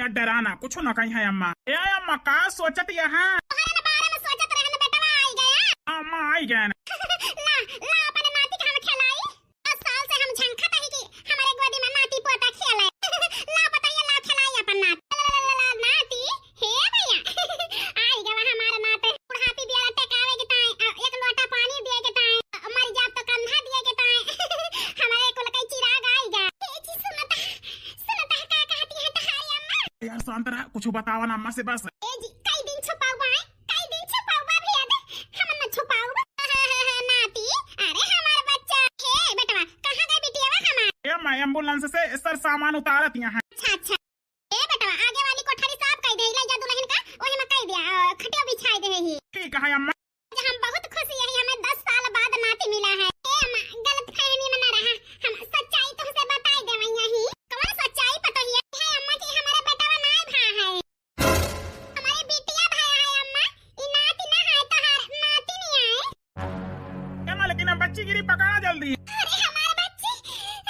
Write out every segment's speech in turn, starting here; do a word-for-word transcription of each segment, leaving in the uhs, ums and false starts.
डरा ना, कुछ ना कही है अम्मा। ए अम्मा, का सोचत यहाँ? तोहरे न बारे में सोचत रहन बेटवा, आई गया। अम्मा आई गया ना। ला, ला अपने नाती के हम खिलाई। दस साल से हम झंखत ही कि हमारे गोदी में नाती पोता खेले। ला बताइए, ला खिलाई अपन नाती। ला, ला, ला, ला, नाती, हे भैया। आई गवा हमार नाती। बुढ़ापी बियाला टेकावे के ताई, अ, एक लोटा पानी दिए के ताई, अ, मर जाब तो कंधा दिए के ताई। हमारे कुल कई चिराग आई गा। ए जी, सुनता, सुनता का कहती है तहारी अम्मा? यार शांत रहा, कुछ बतावा ना अम्मा से बस। ए जी, कई दिन छुपाउबा है, कई दिन छुपाउबा भैया दे, हम न छुपाउबा। नाती, अरे हमार बच्चा। हे बेटवा, कहाँ गए बिटियावा हमार? ए अम्मा, एम्बुलेंस से सर सामान उतारत यहाँ। अच्छा, अच्छा। ए बेटवा, आगे वाली कोठरी साफ कई दे, ले जा दुल्हन का, ओही में कई दिया, अ, खटिया बिछाई दे ही। ठीक है अम्मा। हम बहुत खुश यही, हमें दस साल बाद नाती मिला है। ए अम्मा, गलत फहमी में ना रहा, हम सच्चाई तुमसे बताई देवई यही। कौन सच्चाई पतोहिया है अम्मा कि हमारे बेटवा नाय भा है? हमारे बिटिया भा है अम्मा, ई नाती ना है, तोहार नाती नहीं आए। ए अम्मा, लेकिन अब बच्ची गिरी पकड़ा जल्दी। अरे हमारे बच्ची,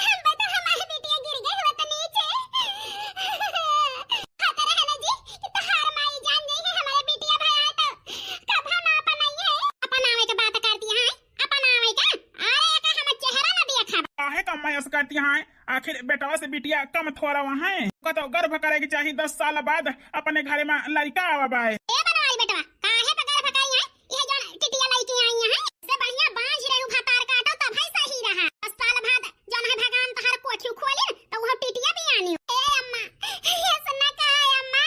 हम बता हमारे बिटिया गिर गए हुए तो नीचे। खतरा है ना जी कि तोहार माई जान गई है हमारे बिटिया भा है तो कभो ना अपनाई है। अपनावे के बात करती है, अपनावे का? अरे एका हम चेहरा ना देखा। काहे का अम्मा ऐसा करती हैं? आखिर बेटवा से बिटिया कम थोड़ा वहाँ है। ओका तो गर्भ करे के चाही, दस साल बाद अपने घरे में लड़का आवा बाए। ए बनवारी बेटवा, काहे पे गर्भ करी है? यह जौन टिटिया लइके आई है, से बढ़िया बांझ रहू भतार काटो तब है सही रहा। दस साल बाद जौन है भगवान तोहार कोठी खोली तो वह टिटिया भी आनी। ए अम्मा, ये सुना का है अम्मा?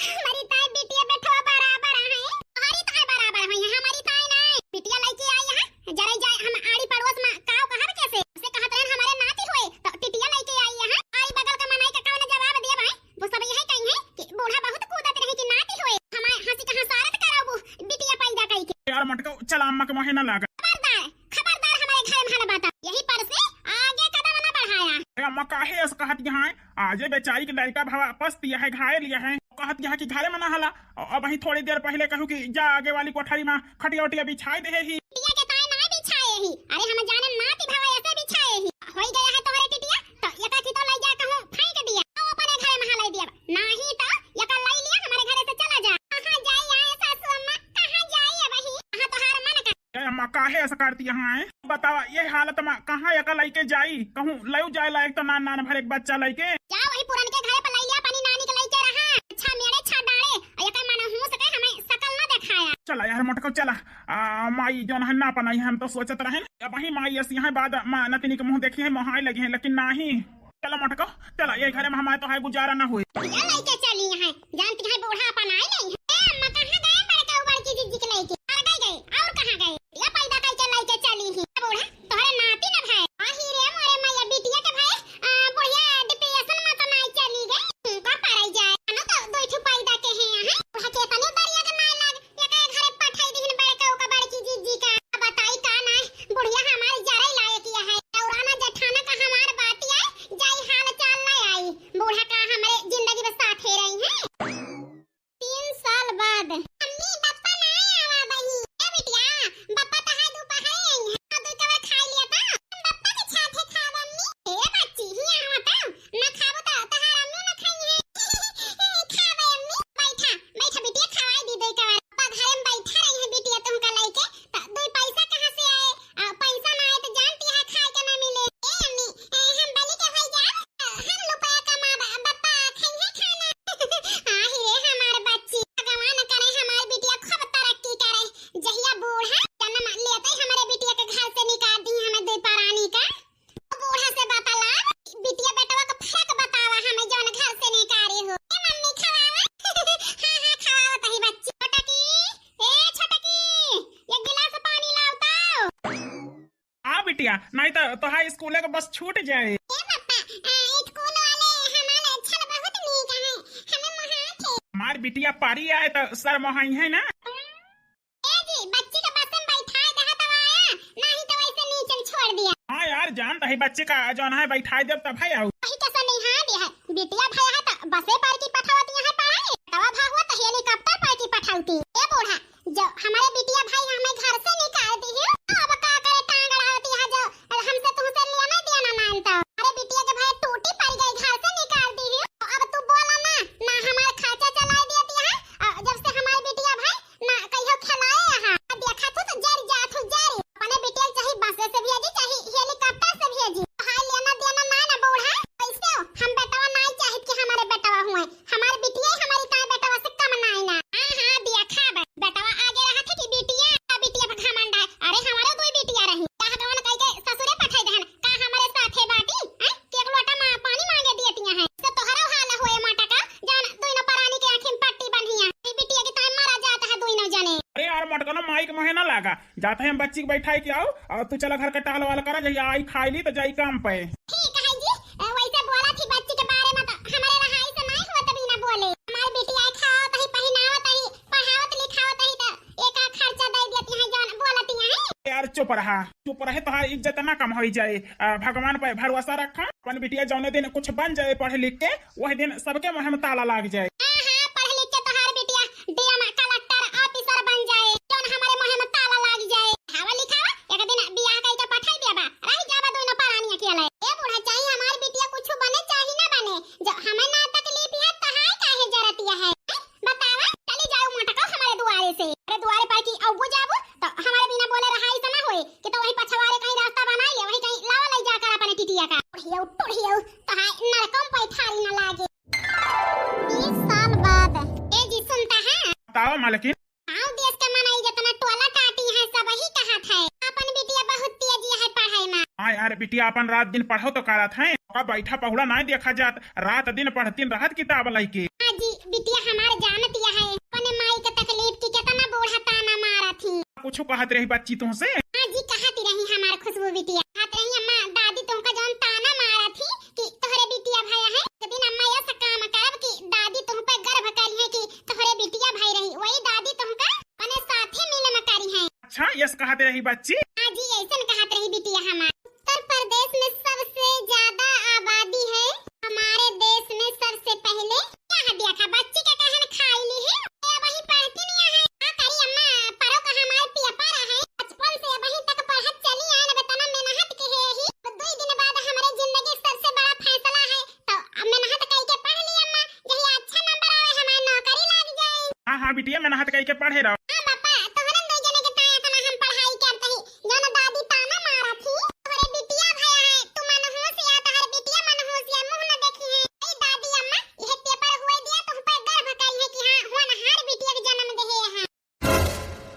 हमारी ताई बिटिया बेटवा बराबर है। हमारी ताई बराबर हुई है, हमारी ताई नहीं। बिटिया लइके आई है, जरे जाए हम आड़ी पड़ोस में काव कहब कैसे? से कहत रहन हमारे नाती होए, तो टिटिया लइके आई है। आड़ी बगल का मनई का कौन जवाब दिए भाई? वो सब यही कही है कि बूढ़ा बहुत कूदत रही कि नाती होए। हमारे हंसी कहाँ सारत कराबू बिटिया पैदा कई के। यार मटको, चला अम्मा के मोहे ना लागा। खबरदार, खबरदार हमारे घर में हला बाता। यही पर से आगे कदम ना बढ़ाया। ए अम्मा काहे ऐसा कहत यहाँ है? आजे बेचारी के लड़का भवा पस दिया है, घायल लिया है। कहत यहाँ कि घरे में ना हला। और अब ही थोड़ी देर पहले कहू कि जा आगे वाली कोठरी में खटिया उटिया बिछाए दे ही। टिटिया के ताई ना बिछाए ही। अरे हम जाने नाती भवा ऐसे बिछाए ही। होई गया है तोहरे टिटिया, तो एका की तो लई जा कहूँ फेंक दिया। आओ अपने घरे में हलाई दिया। नाही तो एका लई लिया हमारे घरे से चला जा। कहाँ जाई आए सासू अम्मा, कहाँ जाई अब ही? कहाँ तोहार मन का? ए अम्मा काहे ऐसा करती यहाँ है? बतावा ये हालत में कहाँ एका लइके जाई? कहूँ लयू जाए लायक तो नान नान भर एक बच्चा लइके। जा वही पुरन के घरे पर लई लिया, अपनी नानी के लइके रहा। अच्छा मेरे छा डाले, और एका मन हो सके हमें सकल ना दिखाया। चला यार मोटको चला। आ, माई जौन है ना पनाई है, हम तो सोचत रहे अब वही माई ऐसी है बाद माँ नतनी के मुँह देखी है मोहाई लगी है, लेकिन नाही। चला मोटको चला, ये घरे में हमारे तो है गुजारा ना हुए। ये लइके चली है, जानती है बूढ़ा अपन आई नहीं है। ए अम्मा कहाँ गए बड़का बड़की जीजी के लइके? और गए गए, और कहाँ गए? ये पैदा करके लइके चली ही। बूढ़ा तोहरे नाती न भाई। आही रे मोरे मैया बिटिया के भाई, आ, बुढ़िया डिप्रेशन में तो नाई चली गई। का पाराई जाए? अनु तो दो ठो पैदा के हैं यहाँ। बूढ़ा के तने दरिया के नाई लाग, ये कहे घरे पठाई दिहिन बड़का ओका बड़की जीजी का। बताई का नाई, बुढ़िया हमारी जरे लायक यह है। औराना जेठाना का हमार बाती आई, जाई हाल चाल ले आई। बूढ़ा का हमरे जिंदगी में साथे रही है। तीन साल बाद। अम्मी, बप्पा ना आवा बही। ए बिटिया, बप्पा तहार दोपहरे आई है। आ, दो कवर खाई लिया था। हम बप्पा के साथे खाब अम्मी। ए बच्ची, हिया आवा तो। ना खाबो तो तहार अम्मी ना खाई है। खाबे अम्मी। बैठा, बैठा बिटिया, खवाई दी दो कवर। बप्पा घरे में बैठा रही है बिटिया तुमका लइके। त दो पैसा कहाँ से आए? आ, पैसा ना आए तो जानती है खाए के ना मिले। ए अम्मी, ए, हम बनी के होई जाब। हम रुपया कमाब, बप्पा खइहे खाना। आही रे हमार बच्ची, भगवान करे हमार बिटिया खूब तरक्की करे। जहिया बूढ़ा जन्म लेते हमरे बिटिया के घर से निकाल दी हमें दो परानी का। बूढ़ा से बतला, बिटिया बेटवा का फर्क बतावा हमें जौन घर से निकाले हो। ए मम्मी खवावा। हाँ, हाँ, खवावा तही बच्ची। छोटकी, ए छोटकी, एक गिलास पानी लाओ तो। आ बिटिया, नहीं तो तोहार स्कूल के बस छूट जाए। ए पापा, आ, स्कूल वाले हमारे छल बहुत नीक है, हमें मोहात है। हमार बिटिया पारी आए तो सर मोहाई है ना। ए जी, बच्ची के बस में बैठाए दहा तब आया, नहीं तो वैसे नीचे में छोड़ दिया। हाँ यार, जानता है बच्ची का जौन है बैठाए देब तब है आऊ। वही कैसे नहीं हाँ दिया है, बिटिया भैया है तो बसे पर की पठावती है पढ़ाई, तवा भा हुआ तो हेलीकॉप्टर पर की पठावती। ए बूढ़ा, जब हमारे बिटिया भाई हमें घर से निकाल दी है, तो अब का करे टांग अड़ावती है जो हमसे तुमसे लेना देना ना तो। अरे बिटिया के भाई टूटी पड़ गई, घर से निकाल दी है, तो अब तू बोला ना, ना जात है हम बच्ची के बैठाई के आओ, और तू चला घर का टहल वाल करा, जहिया आई खाई ली तो जाई काम पे। ठीक है जी, अ, वैसे बोला थी बच्ची के बारे में तो हमारे रहाई से नहीं हुआ तभी ना बोले। हमारे बिटिया खाओ तही, पहनाओ तही, पढ़ावत लिखावत ही तो एक आध खर्चा दे देती हैं जौन बोलती हैं। यार चुप रहा, चुप रहे, तोहार इज्जत ना कम होई जाए। आ, भगवान पे भरोसा रखा, अपन बिटिया जौने दिन कुछ बन जाए पढ़ लिख के, वही दिन सबके मुँह में ताला लाग जाए। हाँ, हाँ, पढ़ लिख के तोहार बिटिया डीएम, कलेक्टर, ऑफिसर बन जाए, जौन हमारे मुँह में ताला लाग जाए। खावा लिखावा, एक दिन बियाह कई के पठाई देबा, रह जाबा दोनों परानी अकेले। ए बूढ़ा, चाहे हमार बिटिया कुछ बने चाहे ना बने, जब हमें ना तकलीफ है, तहार काहे जरतिया है? बतावा, चली जाओ मोटको हमारे दुआरे से। अरे दुआरे पर की अब्बू जाबू, तो हमारे बिना बोले रहाई से ना होए, कि तो वही पछवारे कहीं रास्ता बनाई ले, वही कहीं लावा ले जाकर अपने टिटिया का। टुढ़ियो, टुढ़ियो, तो हाय नरकम पे थारी ना लागे। बीस साल बाद। ए जी, सुनता है? बताओ मालकिन। गाँव देश के मनई जितना टोला टाटी है, सब ही कहत है, अपन बिटिया बहुत तेजी है पढ़ाई में। हाँ यार, बिटिया अपन रात दिन पढ़ो तो करत है, ओका बैठा पहुड़ा नहीं देखा जात, रात दिन पढ़तीन रहत किताब लइके। हाँ जी, बिटिया हमार जानतिया है, अपने माई के तकलीफ की कितना बूढ़ा ताना मारा थी। कुछ कहत रही बच्ची तुमसे? हाँ जी, कहत रही हमार खुशबू बिटिया, कहत रही, "अम्मा, दादी तुमका जौन ताना मारा थी कि तोहरे बिटिया भया है, एक दिन अम्मा ऐसा काम करब कि दादी तुम पे गर्व करी है कि तोहरे बिटिया भई रही, वही दादी तुमका अपने साथे मिले में करी है।" अच्छा, यस कहत रही बच्ची? हाँ जी, ऐसन कहत रही बिटिया हमार। उत्तर प्रदेश में सबसे ज्यादा आबादी है, हमारे देश में सबसे पहले। यहाँ देखा, बच्ची के कहन खाई ली है, ये वही पढ़ती नहीं है। का करी अम्मा, परो का हमार पेपर है, बचपन से वही तक पढ़त चली आए, अब इतना मेहनत के है ही, अब दो दिन बाद हमारे जिंदगी के सबसे बड़ा फैसला है, तो अब मेहनत कई के पढ़ ली अम्मा, यही अच्छा नंबर आवे, हमार नौकरी लाग जाए। हाँ, हाँ बिटिया, मेहनत कई के पढ़े रहो। हाँ पापा, तोहरन दो जने के ताया तना हम पढ़ाई करते ही, जौन दादी ताना मारा थी, "तोहरे बिटिया भया है, तू मनहूस या, तोहर बिटिया मनहूस या, मुँह न देखी है।" ए दादी अम्मा, यह पेपर हुए दिया, तुम पे गर्व करी है कि हाँ, होनहार बिटिया के जन्म देहे है।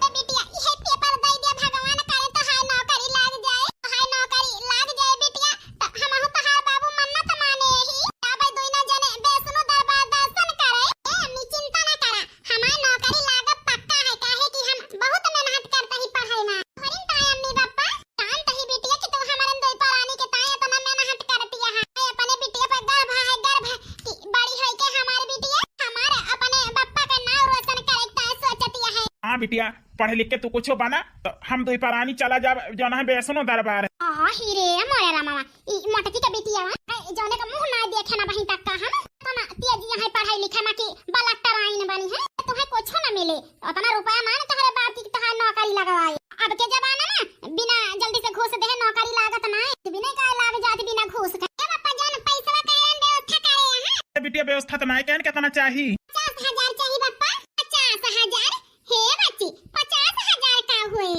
ए बिटिया, यह पेपर दे दिया, भगवान करे तोहार नौकरी लाग जाए, तोहार नौकरी लाग जाए बिटिया, तो हमहू तोहार बाबू मन्नत माने ही, जाबे दुइना जने वैष्णो दरबार दर्शन करे। ए अम्मी, चिंता ना करा, हमार नौकरी लागब पक्का है, काहे कि हम बहुत मेहनत करते ही पढ़ाई में। तोहरिन ताई अम्मी पापा, जानत ही बिटिया कि तू हमारन दोई परानी के ताई इतना मेहनत करती है। ए, अपने बिटिया पर गर्व है, गर्व है कि बड़ी है के हमार बिटिया, हमार अपने बप्पा का नाम रोशन करे के ताई सोचती है। हाँ बिटिया, पढ़ लिख के तू कुछ बना तो हम दोई परानी चला जाब, जौन है वैष्णो दरबार। आ, ही रे, मोरे रामा, ई मोटकी के बिटिया, ए, जौने का मुँह ना देखे ना वहीं तक का हम, तो ना तेजी यहाँ पढ़ाई लिखे में कि बलट्टराइन बनी है, तुम्हें कुछ ना मिले। उतना रुपया मांग तोहरे बाप की तोहार नौकरी लगवाए। अब के जमाना में बिना जल्दी से घूस देहे नौकरी लागत ना है। बिना का लाग जात बिना घूस के। ए पापा जान, पैसवा काहे व्यवस्था करे यहाँ? ए बिटिया, व्यवस्था तो ना है, कहन कितना चाही? पचास हजार चाही पापा, पचास हजार। हे बच्ची, पचास हजार का हुए?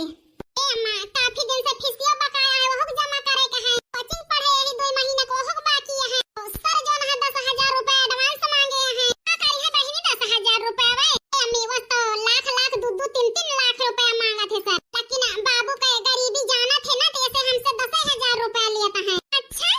ए अम्मा, काफी दिन से फीसियो बकाया है, वहू के जमा करे के है। कोचिंग पढ़े यही दो महीना के, वहू के बाकी है। तो सर जौन है दस हजार रुपया advance मांगे हैं। का करी है बहिनी दस हजार रुपया वे? ए अम्मी, वो तो लाख लाख, दो दो तीन तीन लाख रुपया मांगत है सर। लेकिन बाबू के गरीबी जानत है ना, तो ऐसे हमसे दस हजार रुपया लेता है। अच्छा?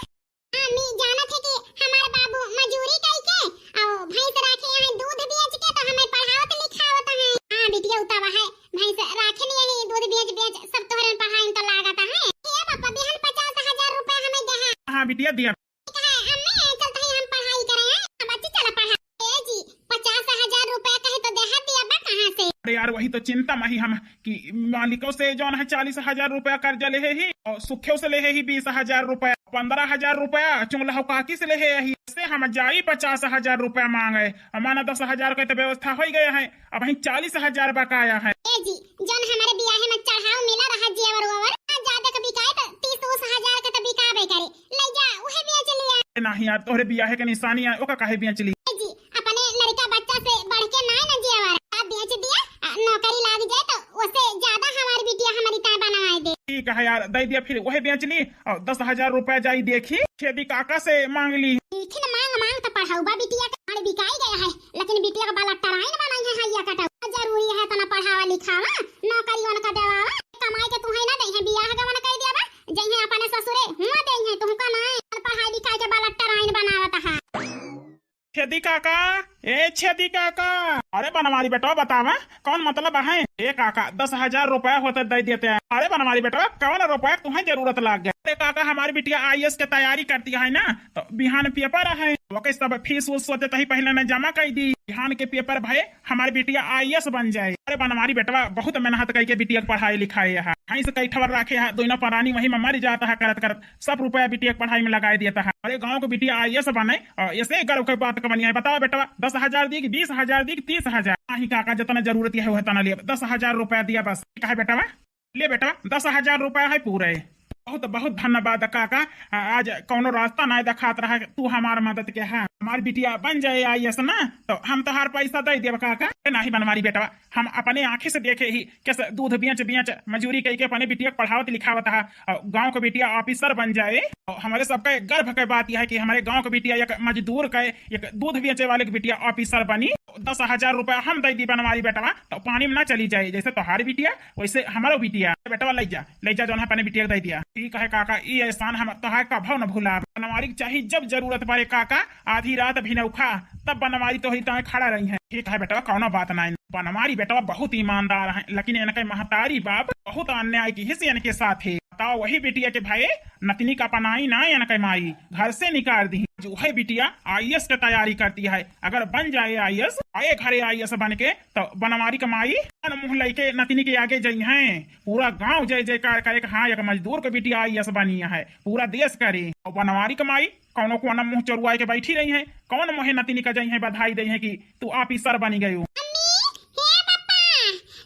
हाँ, मी जानत है कि हमार बाबू मजूरी कई के और भैंस राखे हैं, दूध बेच के तो हमें पढ़ावत लिखावत हैं। हाँ बिटिया, उतावा है, भैंस राखे नहीं है, दूध बेच बेच सब तोहरे पढ़ाई में तो लागत है। ए पापा, बिहान पचास हजार रुपया हमें दे है। हाँ बिटिया, दिया। ठीक है अम्मी, चलते हैं हम पढ़ाई करें हैं। हाँ बच्ची, चला पढ़ा। ए जी, पचास हजार रुपया कहे तो देहा दिया बा कहाँ से? अरे यार, वही तो चिंता में ही हम कि मालिकों से जौन है चालीस हजार रुपया कर्जा लेहे ही और सुखेव से लेहे ही बीस हजार रुपया, पन्द्रह हजार रुपया चुंगला काकी से लेहे ही। से हम जाई पचास हजार रुपया मांगे, हमारा दस हजार के तो व्यवस्था हो गया है, अब ही चालीस हजार बकाया है। ए जी, जौन हमारे बियाहे में चढ़ाव मिला रहा जेवर ओवर, आ ज्यादा के बिकाए तो तीस उस हजार के तो बिकाबे करे, ले जा उहे बेच लिया। नहीं यार, तोहरे बियाहे के निशानी है, ओका काहे बेच ली? ए जी, अपने लड़का बच्चा से बढ़ के ना है ना जेवर, आ बेच दिया, आ नौकरी लाग जाए तो उससे ज्यादा हमारी बिटिया हमारी ताय बनवाए दे। ठीक है यार, दे दिया, फिर वही बेच ली और दस हजार रुपया जाई देखी खेदी काका से मांग ली। देखी न मांग मांग तो पढ़ाऊ बा बिटिया का, अरे बिकाई गया है, लेकिन बिटिया का बलट्टराइन बनाई है हैया कटाऊ। जरूरी है तना पढ़ावा लिखावा, नौकरी उनका देवावा, कमाई के तुहे ना दे है, बियाह गवन कई देवा, जइहे अपने ससुरे हुआ दे है, तुमका ना पढ़ाई लिखाई के बलट्टराइन बनावत है। खेदी काका, ए छेदी काका, अरे बनवारी बेटवा बतावा, कौन मतलब है? ए काका, दस हजार रुपया होते दे देते हैं। अरे बनवारी बेटवा, कौन रुपया तुम्हें जरूरत लाग गया? अरे काका, हमारी बिटिया आईएएस के तैयारी करती है ना, तो बिहान पेपर है, ओके सब फीस उस होते तही पहले ने जमा कर दी। बिहान के पेपर भये, हमारी बिटिया आईएएस बन जाए। अरे बनवारी बेटवा, बहुत मेहनत करके बिटिया के पढ़ाई लिखाई है, भैंस कई ठवर रखे है, दोनों परानी वही में मर जाता है करत करत। सब रुपया बिटिया के पढ़ाई में लगाए देता है। अरे गाँव के बिटिया आईएएस बने, और ऐसे गर्व के बात कवनी है? बताओ बेटवा, दस हजार दी कि बीस हजार दी कि तीस हजार? नहीं काका, जितना जरूरत है वह तना लिया, दस हजार रुपया दिया बस। कहे बेटवा, ले बेटवा, दस हजार रुपया है पूरे। बहुत बहुत धन्यवाद काका, आ-, आज कौनो रास्ता नहीं दिखात रहा, तू हमार मदद के है। हमार बिटिया बन जाए आईएएस ना, तो हम तोहार पैसा दे देब काका। ए, नहीं बनवारी बेटवा, हम अपने आँखें से देखे ही कैसे दूध बेच बेच मजूरी कई के अपने बिटिया के पढ़ावत लिखावत है, और गाँव के बिटिया ऑफिसर बन जाए। और हमारे सबका एक गर्व के बात यह है कि हमारे गाँव के बिटिया एक मजदूर का, एक दूध बेचे वाले के बिटिया ऑफिसर बनी। दस हजार रुपया हम दे दी बनवारी बेटवा, तो पानी में ना चली जाए। जैसे तोहार बिटिया वैसे हमारो बिटिया। बेटवा ले जा, ले जा, जौन है अपने बिटिया के दे दिया। ठीक है काका, ई एहसान हम तोहार कभो न भुलाब। बनवारी के चाही जब जरूरत पड़े काका, आधी रात भी नौखा, तब बनवारी तोहरी ताए खड़ा रही है। ठीक है बेटवा, कौनो बात नहीं। बनवारी बेटवा बहुत ईमानदार है, लेकिन इनके महतारी बाप बहुत अन्याय की हिस्से इनके साथ है। बताओ, वही बिटिया के भाई नतनी का पनाई ना इनके माई घर से निकाल दी। जो है बिटिया आईएएस की तैयारी करती है, अगर बन जाए आईएएस, आए घरे आईएएस बन के, तो बनवारी के माई अपन मुँह लेके नतनी के आगे जई हैं। पूरा गाँव जय जयकार करे कि हाँ, एक मजदूर के बिटिया आईएएस बनी है, पूरा देश करे। और बनवारी के माई कौनो कोना मुँह चोरुआए के बैठी रही है, कौन मोहे नतनी का जई है बधाई दे है कि तू ऑफिसर बनी गयो। मम्मी, हे पापा,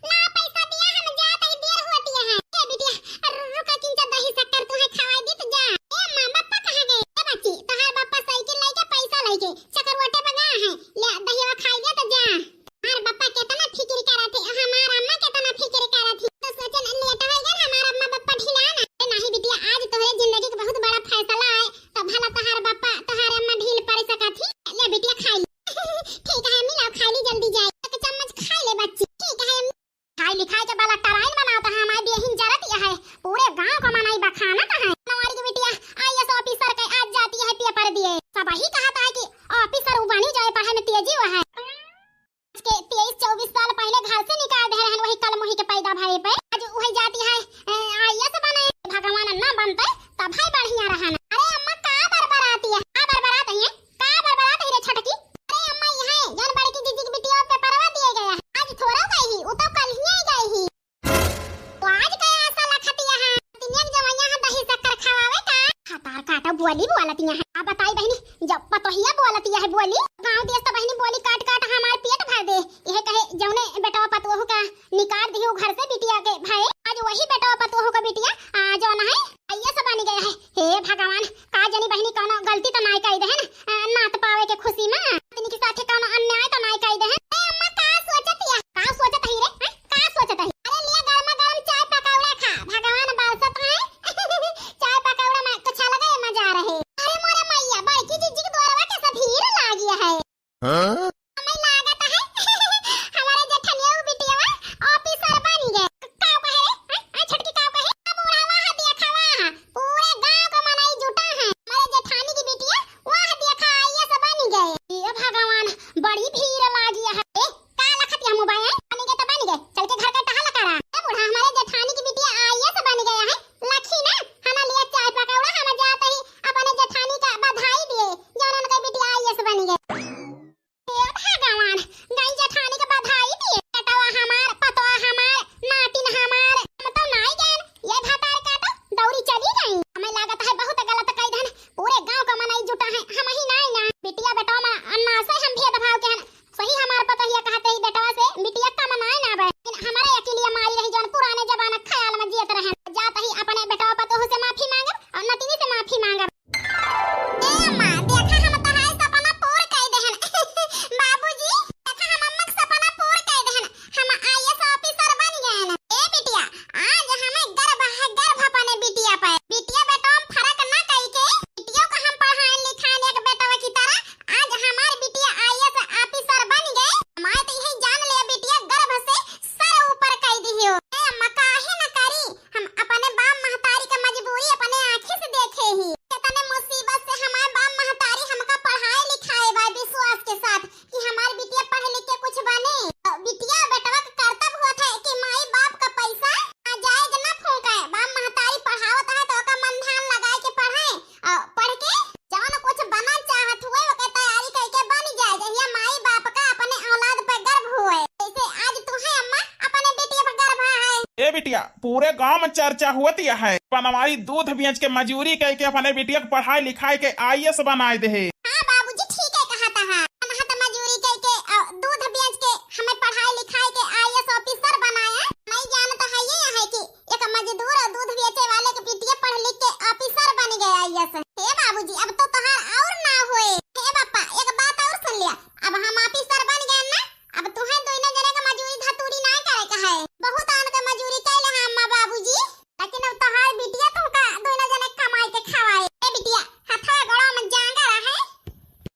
ला पैसा दिया, हम जात हई, देर होती है। ए बिटिया, रु-, रुका, किंचा दही शक्कर तुहे खवाई दी तो जा। ए माँ, पापा कहाँ गए? ए बच्ची, तोहार पापा साइकिल लेके पैसा लेके चकरवटे पे गए हैं। ले दहिया खाई दे तो जा। हमार पापा केतना फिकिर करत है, हमार अम्मा केतना फिकिर करत है। तो सोचन लेट हो गए, हमार अम्मा पापा ढिला ना। ए नाही बिटिया, आज तोहरे जिंदगी के बहुत बड़ा फैसला है। तो भला तोहार बापा, तोहार अम्मा ढील पड़ सकत ही। ले बिटिया, खाई ले। ठीक है अम्मी, लाओ खाई ली, जल्दी जाए। एक चम्मच खाई ले बच्ची। ठीक है अम्मी। खाई लिखाई के बाला टराइन बनावत है, हमारे बियहिन जरत है। पूरे गांव को मनई बखानत है। बनवारी की बिटिया आईएएस ऑफिसर के आज जाती है पेपर दिए। सब ही कहत है कि ऑफिसर वो बनी जाए, पढ़ाई में तेजी हुआ है। आज के तेईस चउबीस साल पहिले घर से निकाल दे रहन, वही कल मोही के पैदा भए पे। आज वही जाती है, ए, आईएएस बने। भगवान ना बनते तब है बढ़िया रहन। अरे अम्मा का बरबराती है, का बरबरात है, का बरबरात है रे छटकी? अरे अम्मा यहाँ है, जौन बड़की जीजी की बिटिया पेपरवा दिए गया है। आज थोड़ा गई ही, वो तो कल ही आई गई ही। तो आज का आशा लखतिया है, तिनिया के जवैया है दही शक्कर खवावे का। हतार काटा बोली बोलतिया है। अब बताई बहिनी, जब पतोहिया बोलतिया है बोली, गाँव देश तो बहिनी बोली काट काट हमार पेट भर दे। यह कहे जौने बेटवा पतोहू का निकाल दिहू घर से बिटिया के भाई, आज वही बेटवा पतोहू का बिटिया, आ, जौन है, आईएएस बन गया है। हे भगवान, का जानी बहिनी कौनो गलती तो नाय कई देहन, आ, नात पावे के खुशी में, इनके साथे कौनो अन्याय तो नाय कई देहन। ए अम्मा, का सोचत या? का सोचत ही रे? हैं? का सोचत ही? अरे लिया गरमा गरम चाय पकौड़ा खा, भगवान बरसत है। चाय पकौड़ा में कुछ अलग ही मजा रहे। अरे मोरे मैया, बड़की जीजी के द्वारवा के सब भीड़ लागिया है। बिटिया, पूरे गाँव में चर्चा होत यह है, बनवारी दूध बेच के मजूरी कइके अपने बिटिया के पढ़ाई लिखाई के आईएएस बनाए देहे। हाँ बाबूजी, ठीक है कहत हा। हम हत मजूरी कइके अउ दूध बेच के हमें पढ़ाई लिखाई के आईएएस ऑफिसर बनाए। मैं जानत है ये है कि एक मजदूर अउ दूध बेचे वाले के बिटिया पढ़ लिख के ऑफिसर बन गए आईएएस। हे बाबूजी, अब तो तोहार और ना होए। हे पापा, एक बात और सुन लिया, अब हम ऑफिसर बन गए ना, अब तुहें दोनों जने के मजूरी धतूरी ना करे के है। बहुत आन के मजूरी कैले हैं अम्मा बाबूजी, लेकिन अब तोहार बिटिया तुमका दोनों जने कमाई के खवाए। ए बिटिया, हथवा गोड़ा में जांगर है,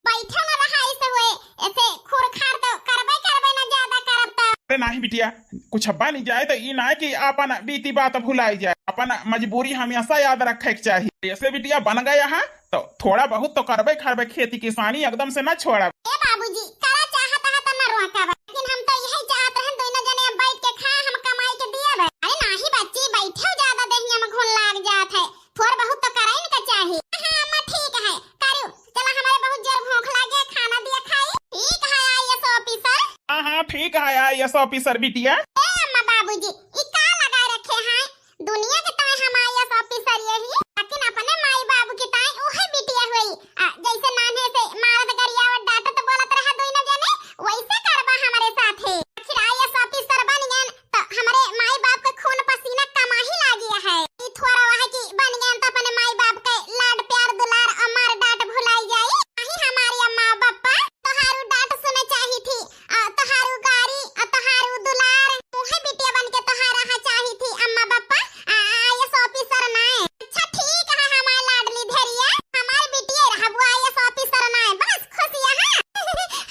बैठे न रहा ऐसे हुए, ऐसे खुरखार तो करबे करबे ना ज्यादा करब तो। अरे नाही बिटिया, कुछ बन जाए तो ई ना कि अपन बीती बात भुलाई जाए, अपन मजबूरी हमेशा याद रखे के चाहिए। ऐसे बिटिया बन गया है तो थोड़ा बहुत तो करबे करबे, खेती किसानी एकदम से ना छोड़ब। ए बाबूजी, करा चाहत है तो न रोकब, लेकिन हम तो यही चाहत रहन दोनों जने बैठ के खाए, हम कमाई के दियब। अरे नाही बच्ची, बैठे ज्यादा देहिया में घुन लाग जात है, थोड़ बहुत तो करे इनका चाहिए। हाँ अम्मा, ठीक है, करू। चला, हमारे बहुत जोर भूख लागे, खाना दिया खाई। ठीक है आईएएस ऑफिसर। हाँ हाँ, ठीक है आईएएस ऑफिसर बिटिया। ए अम्मा बाबूजी, ई का लगा रखे हैं? दुनिया के ताई हम आईएएस ऑफिसर यही, लेकिन अपने माई बाबू की ताई उहे बिटिया हुई। आ, जैसे नान्हे से मारत गरियावत डांटत बोलत रहा दोनों जने, वैसे करबा हमारे साथे। आखिर आईएएस ऑफिसर बन गए तो हमारे माई बाप के खून पसीना कमा ही लागी है। ई थोड़ा वह कि बन गए तो अपने माई बाप के लाड प्यार दुलार अमार डांट भुलाई जाई। नहीं हमारी अम्मा पापा, तोहारू डांट सुने चाही थी, आ, तोहारू गारी, आ, तोहारू दुलार, मुहे बिटिया बन के तोहार रहा चाही थी अम्मा पापा, आ, आईएएस ऑफिसर नाय। अच्छा ठीक है हमार लाडली धरिया, हमार बिटिया रहबू आईएएस ऑफिसर नाय, बस खुश यहाँ।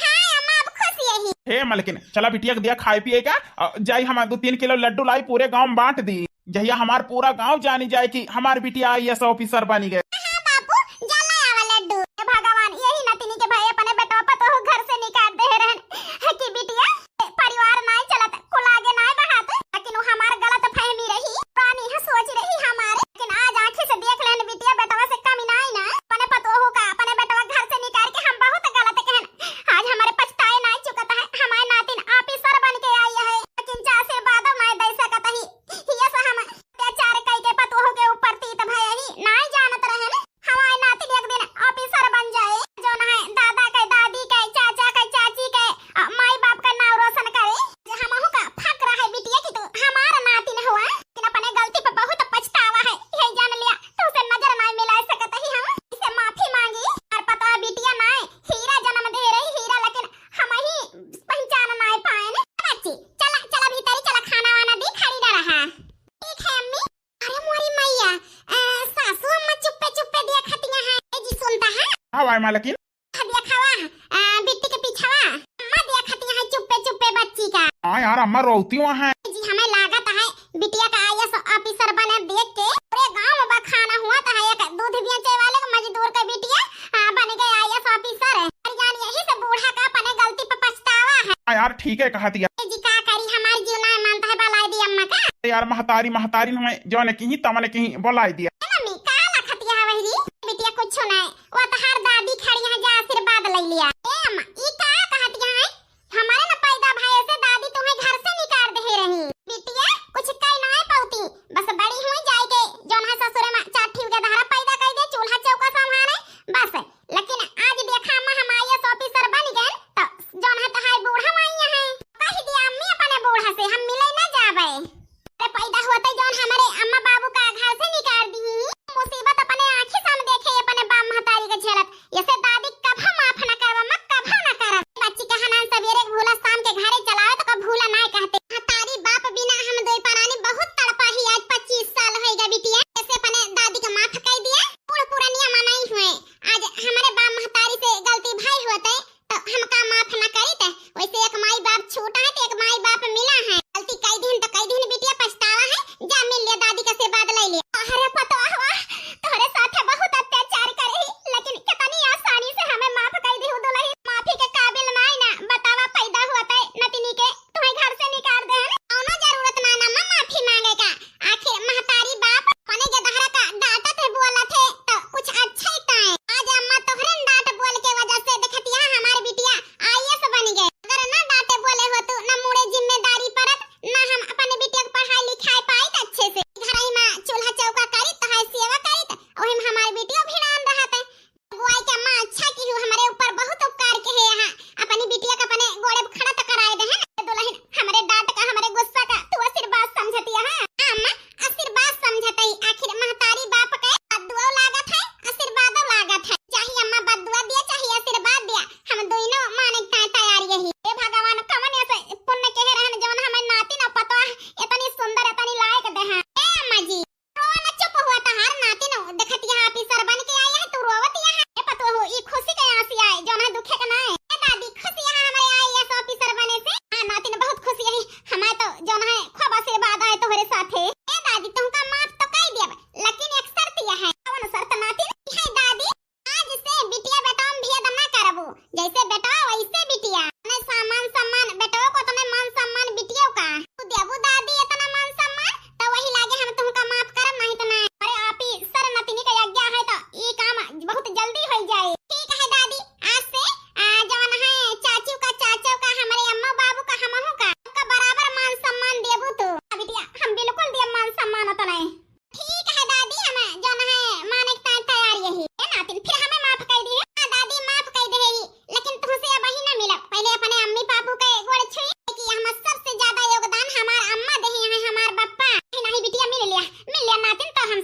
हाँ अम्मा, अब खुश यही। हे मलकिन, चला बिटिया के दिया खाए पिए का, आ, जाई हम दो तीन किलो लड्डू लाई, पूरे गांव में बांट दी। जहिया हमार पूरा गांव जानी जाए कि हमार बिटिया आईएएस ऑफिसर बनी गए। हाँ बापू, जा ले आवा लड्डू। हे भगवान, यही नतिनी के भाई अपने बेटवा पतोह घर से निकाल दे रहन कि बिटिया परिवार नाय चलत, कुल आगे नाय बढ़ात, लेकिन वो हमार गलत फहमी रही, पुरानी है सोच रही हमारे, लेकिन आज आँखी से देख लेन बिटिया बेटवा से कमी नाय ना, अपने पतोह का अपने बेटवा घर से निकाल के हम बहुत गलत कहन। आज हमारे पछताए नाय चुकत है, हमारे नातिन ऑफिसर बन के आई है, लेकिन जा आशीर्वाद नाय दे सकत ही, हिया से हम अत्याचार कई के पतोह के ऊपर तीत भय ही नाय जानत रहन। हमारे नातिन एक दिन ऑफिसर बन जाए, जौन है दादा के, दादी के, चाचा के, चाची के, अ, माई बाप का नाम रोशन करे। जे हमहू का फक्र है बिटिया कि तू हमार नातिन हुआ, लेकिन अपने गलती पे बहुत पछतावा है। यही जान लिया, तुमसे नजर नाय मिला सकत ही हम, इसे माफी मांगी। और पता बिटिया नाय, हीरा जन्म दे रही हीरा, लेकिन हम ही पहचान नाय पाए ने। बच्ची, चला, चला भीतरी चला, खाना वाना दी, खड़ी ना रहा। ठीक है अम्मी। अरे मोरी मैया, अ, सासू अम्मा चुप्पे चुप्पे देखतिया है। ए जी सुनता है? हाँ भाई मालकिन। देखवा, अ, बिट्टी के पीछवा, अम्मा देखतिया है चुप्पे चुप्पे बच्ची का। हाँ यार, अम्मा रोती हुआ है। ए जी हमें लागत है बिटिया का आईएएस ऑफिसर बने देख के पूरे गांव में बखाना हुआ था, एक दूध बेचे वाले के मजदूर का बिटिया, अ, बन गए आईएएस ऑफिसर। अरे जान यही से बूढ़ा का अपने गलती पे पछतावा है। हाँ यार, ठीक है कहतिया। ए जी का करी, हमार जीव ना मानता है, बलाई दी अम्मा का। अरे यार, महतारी, महतारी हमें जौन कहीं तमन कहीं बोलाई दिया। ए मम्मी, का लखतिया है वही री? बिटिया कुछ नहीं, वो तोहार दादी खड़ी है, जा आशीर्वाद ले लिया। ए अम्मा, ई का कहतिया है? हमारे न पैदा भये से दादी तुम्हें घर से निकाल दे रही। बिटिया कुछ कई नहीं पौती, बस बड़ी हुई जाए के जौन है ससुरे में चार ठिव के दहरा पैदा कर दे, चूल्हा चौका संभाले, बस। लेकिन आज देखा अम्मा, हम आईएएस ऑफिसर बन गए, तो जौन है तोहार बूढ़ा माई है, कह दिया अम्मी अपने बूढ़ा से हम मिले न जावे। अरे पैदा होते जौन हमारे अम्मा बाबू का घर से निकाल दी, मुसीबत अपने आँखी से हम देखे, अपने बाप महतारी के झेलत, ऐसे दादी कभो माफ न करवा।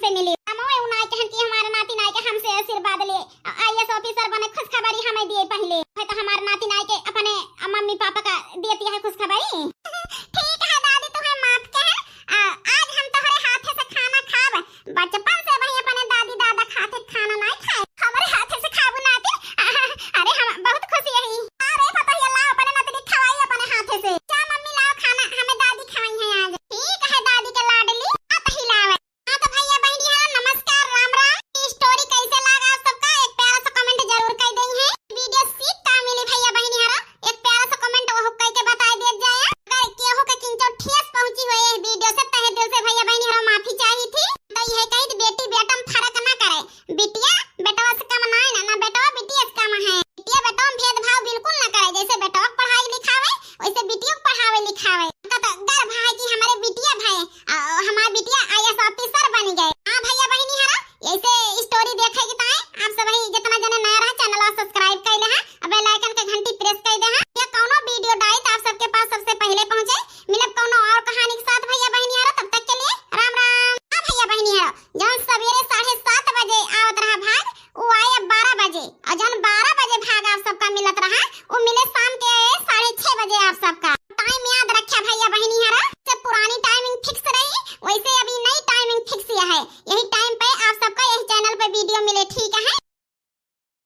से मिली। हम वो नाई कहन कि हमारे नाती नाई के हमसे आशीर्वाद लिए, आईएएस ऑफिसर बने, खुशखबरी हमें दिए पहले। है तो हमारे नाती नाई के अपने मम्मी पापा का देती है खुशखबरी। ठीक है दादी, तुम्हें माफ कहे। आ, आज हम तोहरे हाथे से खाना खाब। बचपन से वही अपने दादी दादा खाते खाना नाई खाए, हमारे हाथे से खाबू नाती। अरे हम बहुत खुश यही। अरे पतोहिया लाओ अपने नाती खवाई अपने हाथे से। जा मम्मी लाओ खाना, हमें दादी खवाई है आज। ठीक है दादी के लाडली, हाथ हिलावे। हाँ तो भैया बहनी हरा, नमस्कार, राम राम। ई स्टोरी कैसे लागा आप सबका? एक प्यारा सा कमेंट जरूर कर देई है। वीडियो सीख का मिली भैया बहनी हरा, एक प्यारा सा कमेंट वो कह के बताई देत जाए। अगर केहू के किंचो ठेस पहुंची हो ये वीडियो से, तहे दिल से भैया बहनी हरा माफी चाही थी। तो यह कही थी, बेटी बेटा में फर्क ना करे, बिटिया बेटवा से कम ना है ना, ना बेटवा बिटिया से कम है। बिटिया बेटवा में भेदभाव बिल्कुल ना करे, जैसे बेटवा के पढ़ाई लिखावे वैसे बिटिया के पढ़ावे लिखावे। का तो गर्व है कि हमारे बिटिया भाई, आ, हमारे बिटिया आईएएस ऑफिसर बन गए। हाँ भैया बहनी हरा, ऐसे स्टोरी देखे के ताई आप सब ही जितना जने नया रहा चैनल सब्सक्राइब कर ले हैं, बेल आइकन के घंटी प्रेस कर दे हैं, ये कौनो वीडियो डाली तो आप सबके पास सबसे पहले पहुंचे। मिलब कौनो और कहानी के साथ भैया बहनी हरा, तब तक के लिए राम राम। हाँ भैया बहनी हरा, जौन सवेरे साढ़े सात बजे आवत रहा भाग, वो आए अब बारह बजे, और जौन बारह बजे भाग आप सबका मिलत रहा, वो मिले शाम के साढ़े छह बजे आप सबका। टाइम याद रखा भैया बहनी हरा, जब पुरानी टाइमिंग फिक्स रही, वैसे अभी नई टाइमिंग फिक्स है। यही टाइम पे आप सबका